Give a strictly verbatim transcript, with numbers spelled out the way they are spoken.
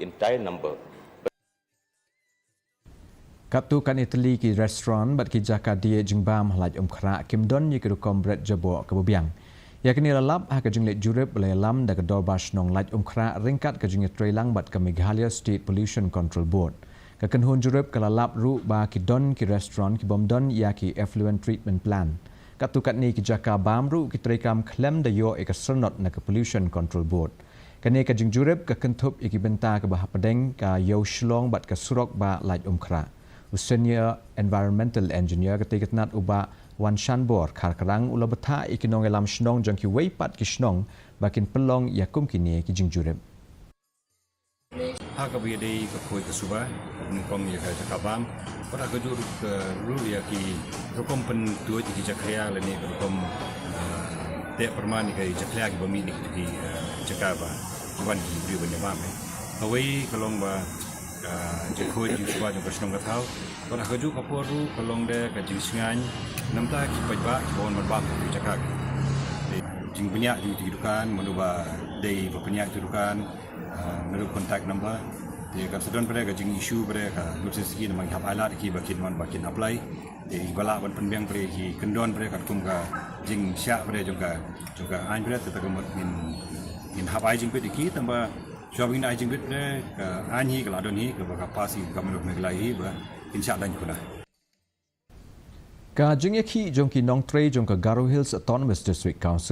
entire number. Katto katne tylli ki restaurant bad ki jaka die jingbam ha Laitumkhrah kim don ïa ki rukom bret jaboh kaba biang. Ïa kane la lap ha ka jingleit jurip ba la ïalam da ka Dorbar Shnong Laitumkhrah ryngkat ka jingïatreilang bad ka Meghalaya State Pollution Control Board. Ka kynhun jurip ka la lap ruh ba ki don ki restaurant ki bym don ïa ki effluent treatment plant. Katto katne ki jaka bam ruh ki treikam khlem da ïoh ïa ka syrnod na ka Pollution Control Board. Kane ka jingjurip ka kynthup ïa ki bynta kaba hapdeng ka Ïew Shillong bad ka surok ba Laitumkhrah. U Senior Environmental Engineer ka tei ka tnat u Bah Wanshanbor Kharkrang u la bthah ïa ki nongïalam shnong jong kiwei pat ki shnong ba kin pynlong ïa kum kine ki jingjurip. Ha kaba ïadei ka khuid ka suba, nyngkong ïa ka jaka bam. Pat ha kajuh ruh ka ruh ïa ki rukom pyntuid ïa ki jakhlia lane ka rukom, ah, teh pyrman ïa ki jakhlia kiba mih na ki, ah, jaka ba wan ki briew ban ïa bam, eh. Kawei ka long ba ka jingkhuid jingsuba jong ka shnong ka thaw. Pat ha kajuh ka por ruh ka long de ka jingsngewbha namar ki paidbah kiba wan ban bam ha ki jaka. Jingbniah jong ki dukan, mano ba dei ba bniah ki dukan, ah, mano contact number. Te kan sa don pat ka jing issue pat ka notice ki namar ki hap ailad ki ba kin wan ba kin apply. Te ba lah ban pynbiang pat ki kyndon pat katkum ka jingshah pat jong ka jong ka aiñ pat te ka mut ngin ngin hap ai jingpeit ki tang ba shuwa ba ngin ai jingpeit pat ka aiñ hi ka la don hi kaba ka pass hi ka mano ka Meghalaya hi ba kin shah dang kuna. Ka jingïakhih jong ki nongtrei jong ka Garo Hills Autonomous District Council